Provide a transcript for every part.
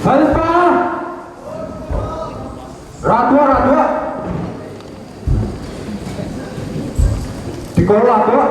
Salpa! Ra tuah, ra tuah! Tikor ra tuah!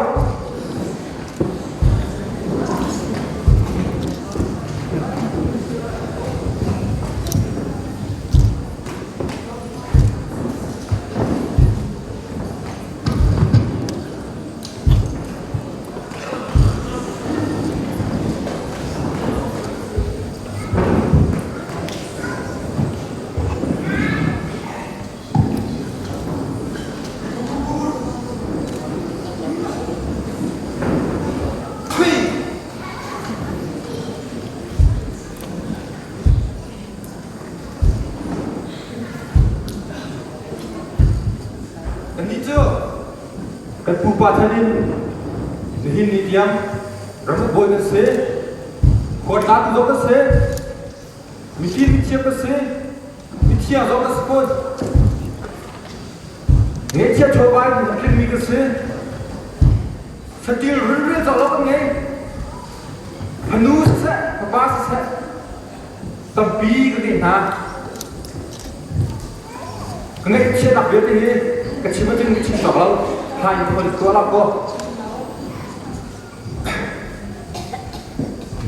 Kannih cu kan pupa chan in nihin ni tiang ramuk bawi kan si, khuatlatu zong kan si, mifim mithiam kan si, mithiang zong kan si fawn. Ngeihchiah chawva in a tlingmi kan si. Satil rinrian zong lo kan ngei. Fanu siseh, fapa siseh, tampi kan ngeih hna. Ka ngaihchiatnak vialte hi ka chim ahcun ka chim cawk lo. Hla in phone tuah lo kaw.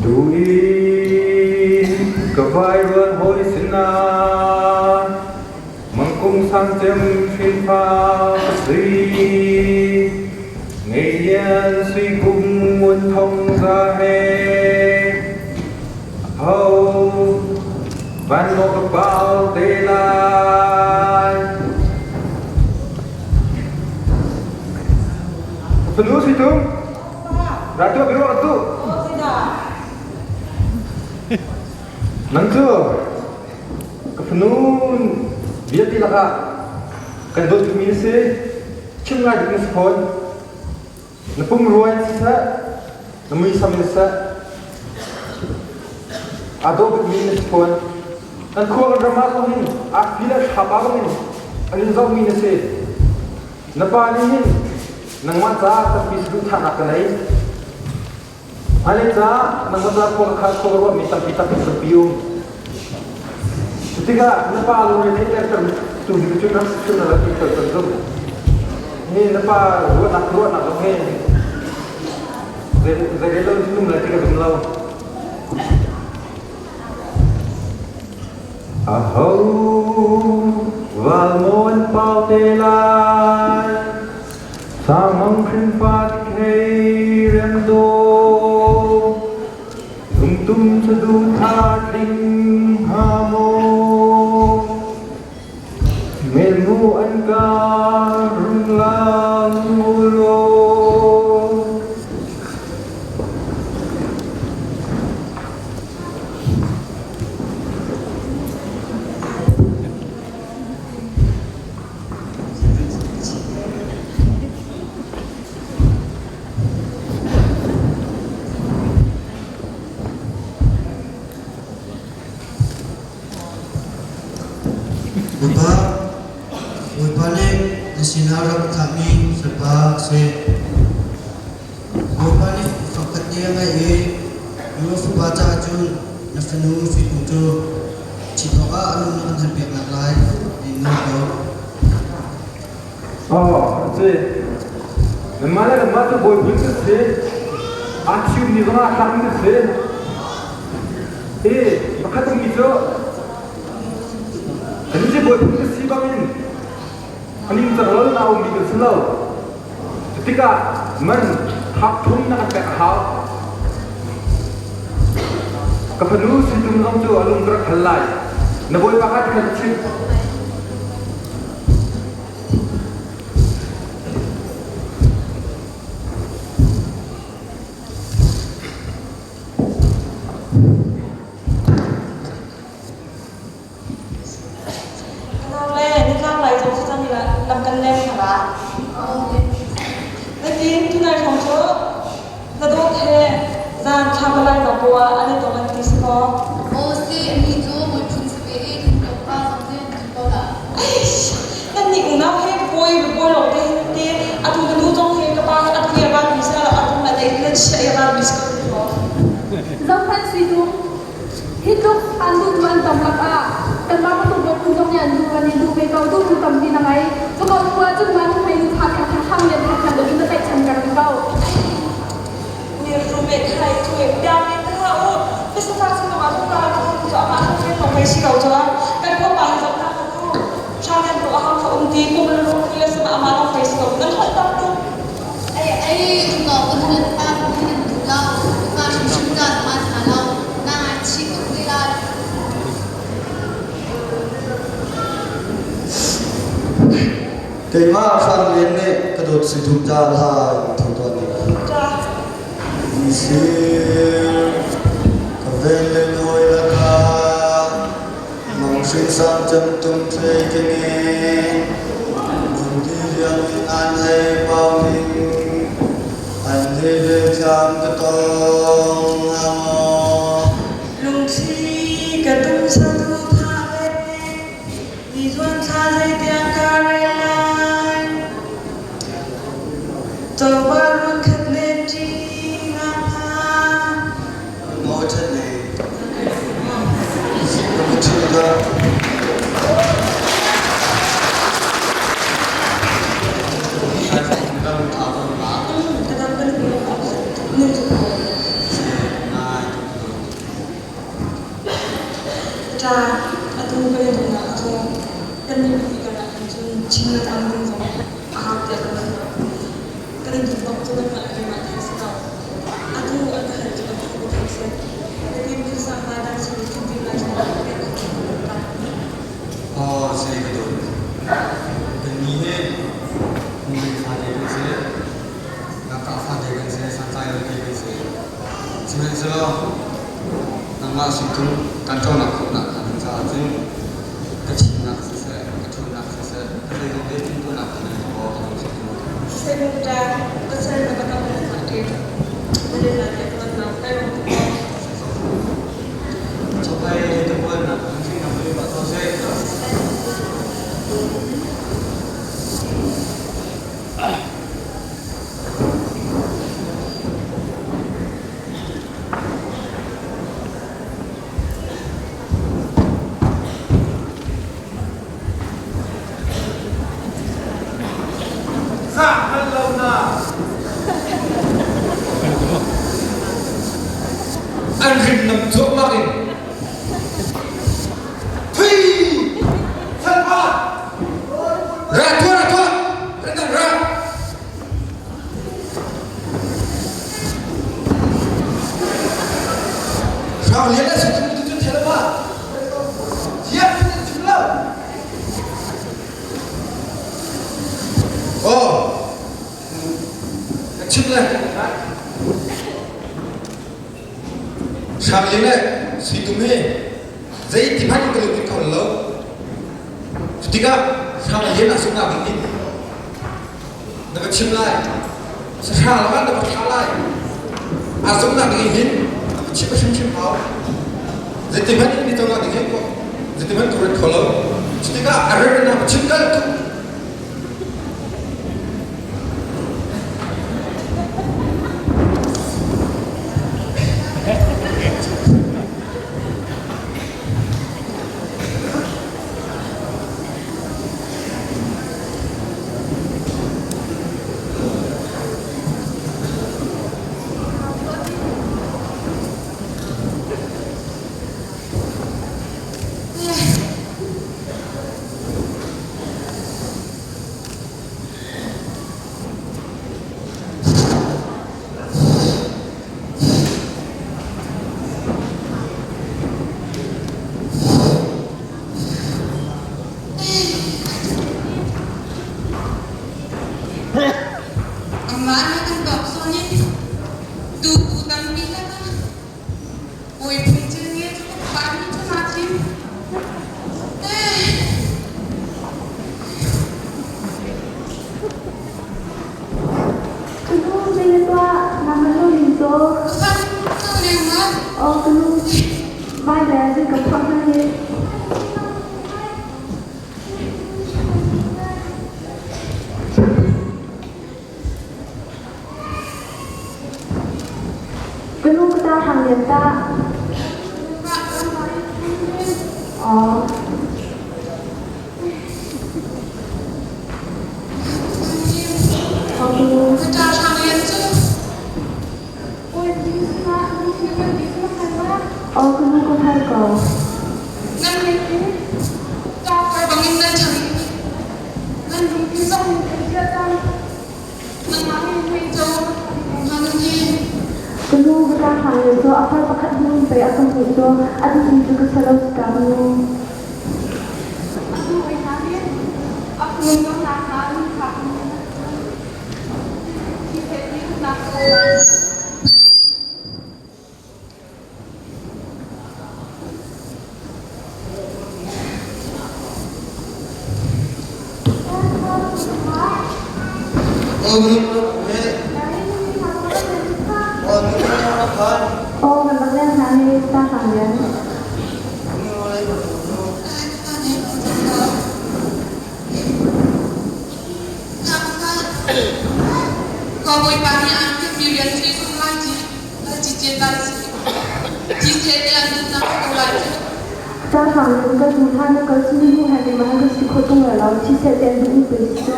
Duin ka vai ruan hawi sinah mangkung sang cem hrinfa ka si. Ngei lian sui kum ngun thong za he Ho van maw ka pau te lai. Fanu si tung. Ra tu biru tu. Nang cu ka fanu bia ti lakah kan dawt mi na si. Chim ngai dik na si fawn. Na pumrua in siseh, na muisam in siseh, aa dawh bikmi na si fawn. Nan khua kan ram ah zong hin arfi le thlapa bangin an in zohmi na si. Na pa nih hin nangmah caah tampi saduhthahnak ka nei. Hmailei caah nangmah caah khua ka khal khua ka ruahmi tampi tampi tampi um. Cutikah na pa lungre theihter tu ding cu ram cu na rak i kal kan zumh. Hi na pa ruahnak ruahnak zong hi zei lo num lai ti ka zum lo. Aho val maw an pau te lai Sangmang hrinfa thei rem daw Lungtum saduhthah tling hnga maw Melmu an ka rung lang ulaw Bawipa, Bawipa nih na sinah rak thlahmi salpa a si. Bawipa nih fangkhat te a ngeih i nu fapa caah cun na fanu suitung cu ṭhit awkah a lung na kan halpiaknak lai tiin nawl ko. Aw, a si. Nanmah le nanmah cu bawi phun kan si. Aa ṭhiummi zong aa tlakmi kan si. I pakhat ummi cu kan cu bawi phun kan si bangin a ningcang lo in aa ummi kan si lo. Cutikah man hak thum na kan pek a hau. Ka fanu situm zong cu a lung ka rak hal lai. Na bawipa kha ti khan ka chimh. Naule nitlang lai zong cu cang lam kan leng hna la. Natin tunai hrawng cu na dawt he zan thla palai na bua an i tong an ti si maw? Aw si, ani cu muiphun si ve i kan pa zong nih an ko la. Nan nih unau he bawi bawi lawng te te atu na nu zong he ka pa he atu ya van mi sa atu na dei na chia ya van mi si ko. Zohhmanh sui tung. Hi tluk an duh tu an. Ka khua cun ma nu hmei nu tha khan khan hang lian khan khan do na tlaihchan kar ko. Ni rume khai thui biang in ta u misafak sin ma thu ka thu chu ama thu chen lo mai si lo chuan kan ko pa zong ta kha thu sha kan ko aham kha um ti kum lu khi le sama ama lo fai si lo nan hot tam tu. Ai ai no kan han pa kan du lo pa shim shim ka ma tha lo na chi ko ri la. Keimah Hrang Lian nih ka dawt si thum ca hla in tho tuan ding. Misir ka vel le nawi lakah mang hringsang camtum thlei kengin lungdi riang in an hei pau ning an hei ve thlam ka tong hnga maw. Lungthli ka tum satu tha ve ni zuan thla zeitiang ka rel lai Coba run khat le ṭi nga pha. Maw ṭhat ne. Ka mutṭhi ka. Ta atu kan i duhnak cu kan nih pahnih karlak hin cun Chin le Tlang ding zong a hau tiah ka ruat lo. Kan in duh bak cu kanmah le keimah thei si ko. Atu an ka hal cu kan hal thei si. Biatim phunsa hna dang sin i thintim lai chung ah kan ka ta. Aw sei ka dawt. Kan ni hi mui fa te kan si. Ngakah fa te kan si, santlai lo te kan si. Sihmanhsehlaw nangmah sungtung kan ṭonak khawhnak hnga ding caah cun ka chimnak siseh, ka ṭhawnnak siseh, ka zeizong te timhtuahnak ka ngei maw ka dawt sungtung. Sehbungṭa pasal na ka kam na ṭe. Na len na te tuan na kai rong tu ko. Chapai tapuan na hring na pui ba to se. Zah hngal lo na. An rimnam cuahmah in Thui! Salpa! Ra tuah, ra tuah! Rendang ra! Hrang lian a si tu cu thel ma? Thiam in chim lo. Oh, ka chim le. Hrang lian le sui tum hi zei ti hmanh in ka lungthin kho lo. Cutikah hrang lian a sungah ding in na va chim lai sahrang lakah na va thlah lai aa zumnak ding hin na va chim hrimhrim hau zeiti hmanh in ni conak ding hin zeiti hmanh ka rit kho lo cutikah a rir na va chim kal tu. Amah nih kan bawk zawn in tutu tampi lakah bawi phun cil nge cu ka pa nih cun aa thim. Kanu zei na tuah? Nangmah lo ning caw. Ka pa cu leng ma? Aw kanu vai le zei ka phuah hna hi. Ka nu ka ta hrang lian ta. Aw. Kaltak nu. Atu oi hna hi a phun dongnak hna an phak Thi he ti nak ko lai. Aw kan rak leng hna hi ta hang lian. Ka bawipa nih an phitmi rian cu i zumh lai ci, ci lai si. Ci te an nunnak ko lai cu. Ta hang lian ka tu hlan na kal sini hnu han keimah han ka si kho tung lai lo. Thi seh te an duh pe si cu.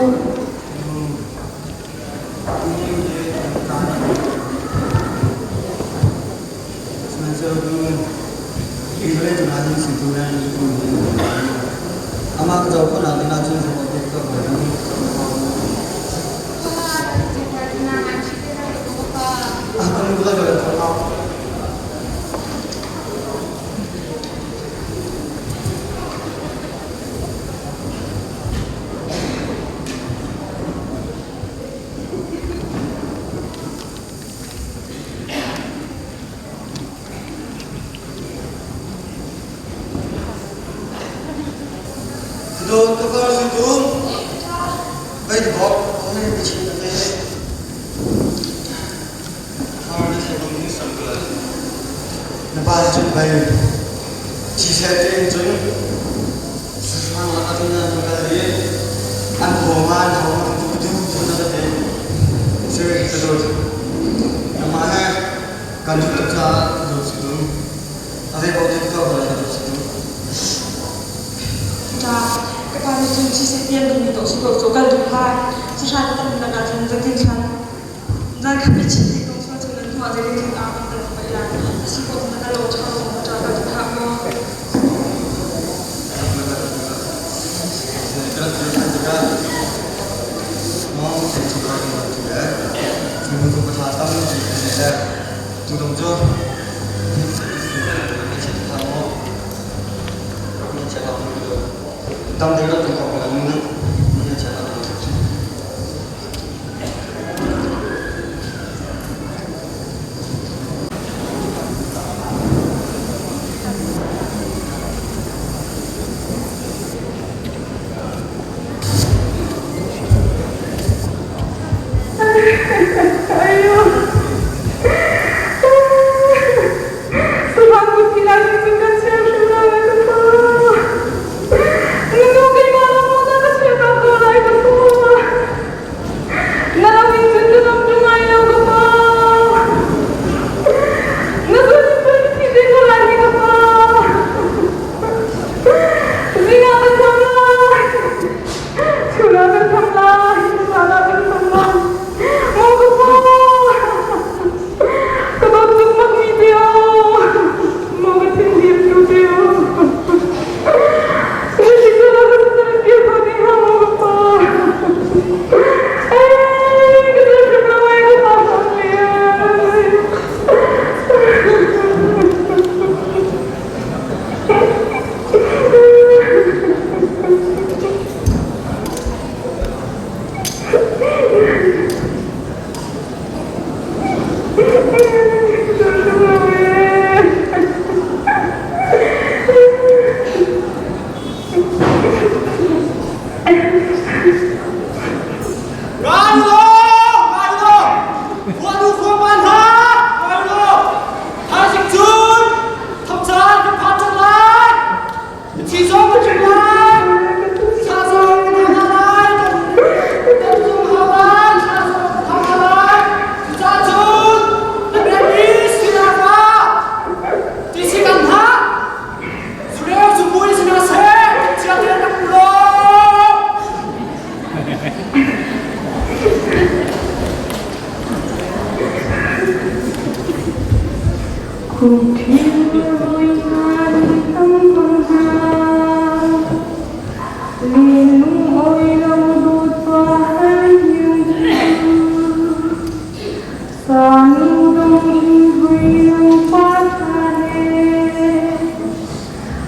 Amah ka zoh khawhnak ding ahcun Na pa nih cun pei thisen tein cun sahrang lakah cun an kal i an haw nga an haw nga tu tu cun a ka ti. Sir, ka dawt. Nangmah he kan duh tuk caah ka dawt si tu. A zei paoh te ka tuah ko lai ka dawt si tu. Ta, ka pa nih cun thisen tiang kan mi to si ko cu kal duh hai. Sahrang tam lakah cun zeitin thlan Zan khat i chim ding kong sual cu nan hnuah zeitin aa kan tel pai lai. A si khawh na ka lo ṭha lo maw ṭa ka thah maw? Dam ding rak tum ko la Keimah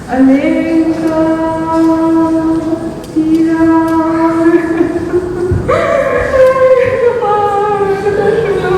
A leng ka ti lai. Ka pa, ka ta hrim lo.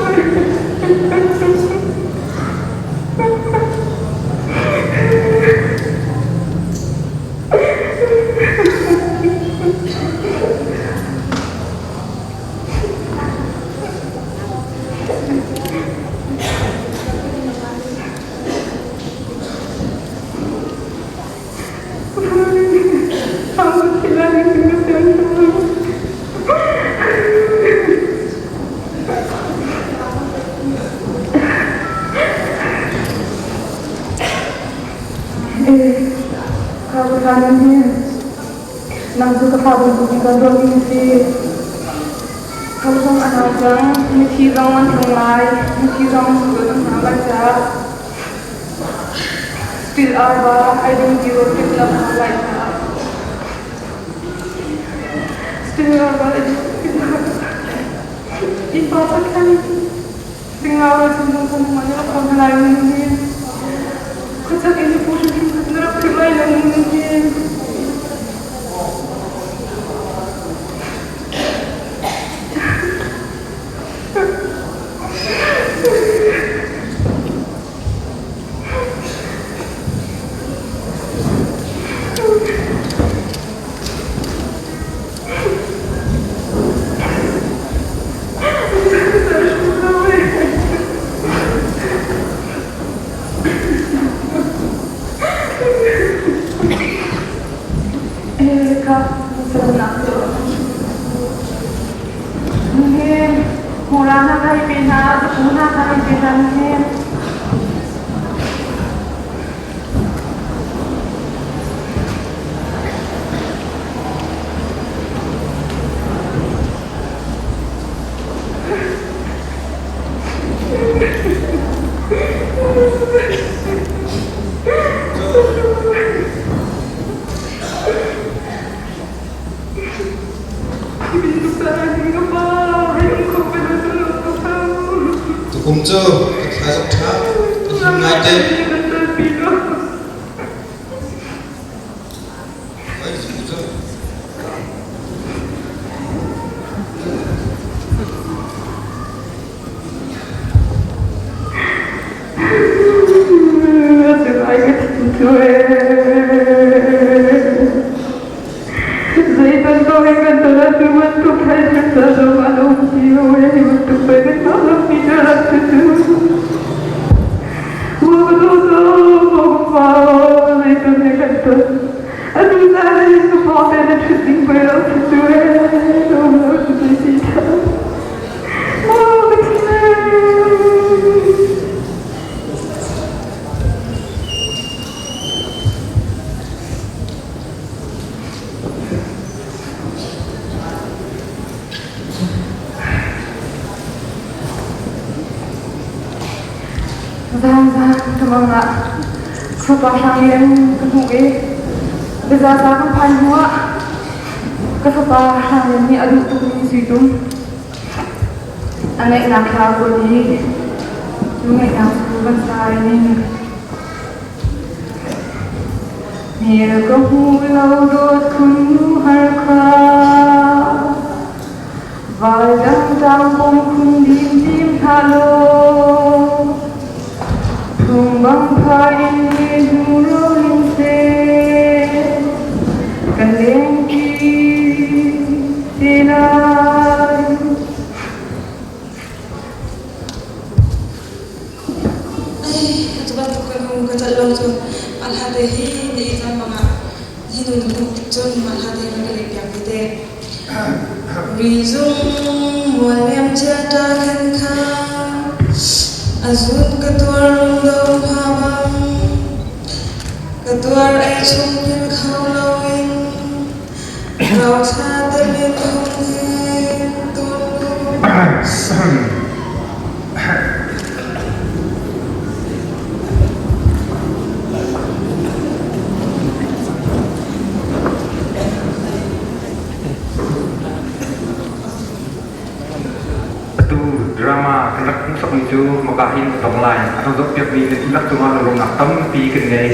Nang cu ka fa bantuk in kan ruahmi na si. Ho zong a nau cang, mithi zong an tlung lai, mithi zong an hna lai caah Stil arva ai ding ti ruat tik lam hna lai caah Stil arva ai ding ti Ipa pakhan Singawa chung kan man rak khom lai mun hi. Khuachak in pu hrim hrim na rak philh lai lo mun hi. Tukum cu ka thla zok ṭha, ka him ngai te. Zan ka mang ah fapa hrang in ka hmuh i biazaza kan phan hnu ah ka fapa hrang in nih a duh tukmi suitum a ngeihnak hla kawl i cu ngeihnak cu van sai ning Hmel ka hmu lo dawt khun har kha Val dang tang pong khun dim dim hna law Phung bang pha in ni hnu ro ling se Kan leng pi te lai. Cu bantuk kan hung ka celh lo cun mah hla te hi na i caan bang ah hi nu na hmuh tik cun mah hla te na ka leh piak ve te. Rizung mual liam chia ta khan kha a zun ka tuar lungdo pha bang ka tuar ei chung phil kho loin rauthla telin hung he tun lu. Atu drama kan rak hmuhsakmi cu maka hin a dong lai. A kan zohpiakmi nan dihlak cungah lunglawmhnak tampi kan ngei.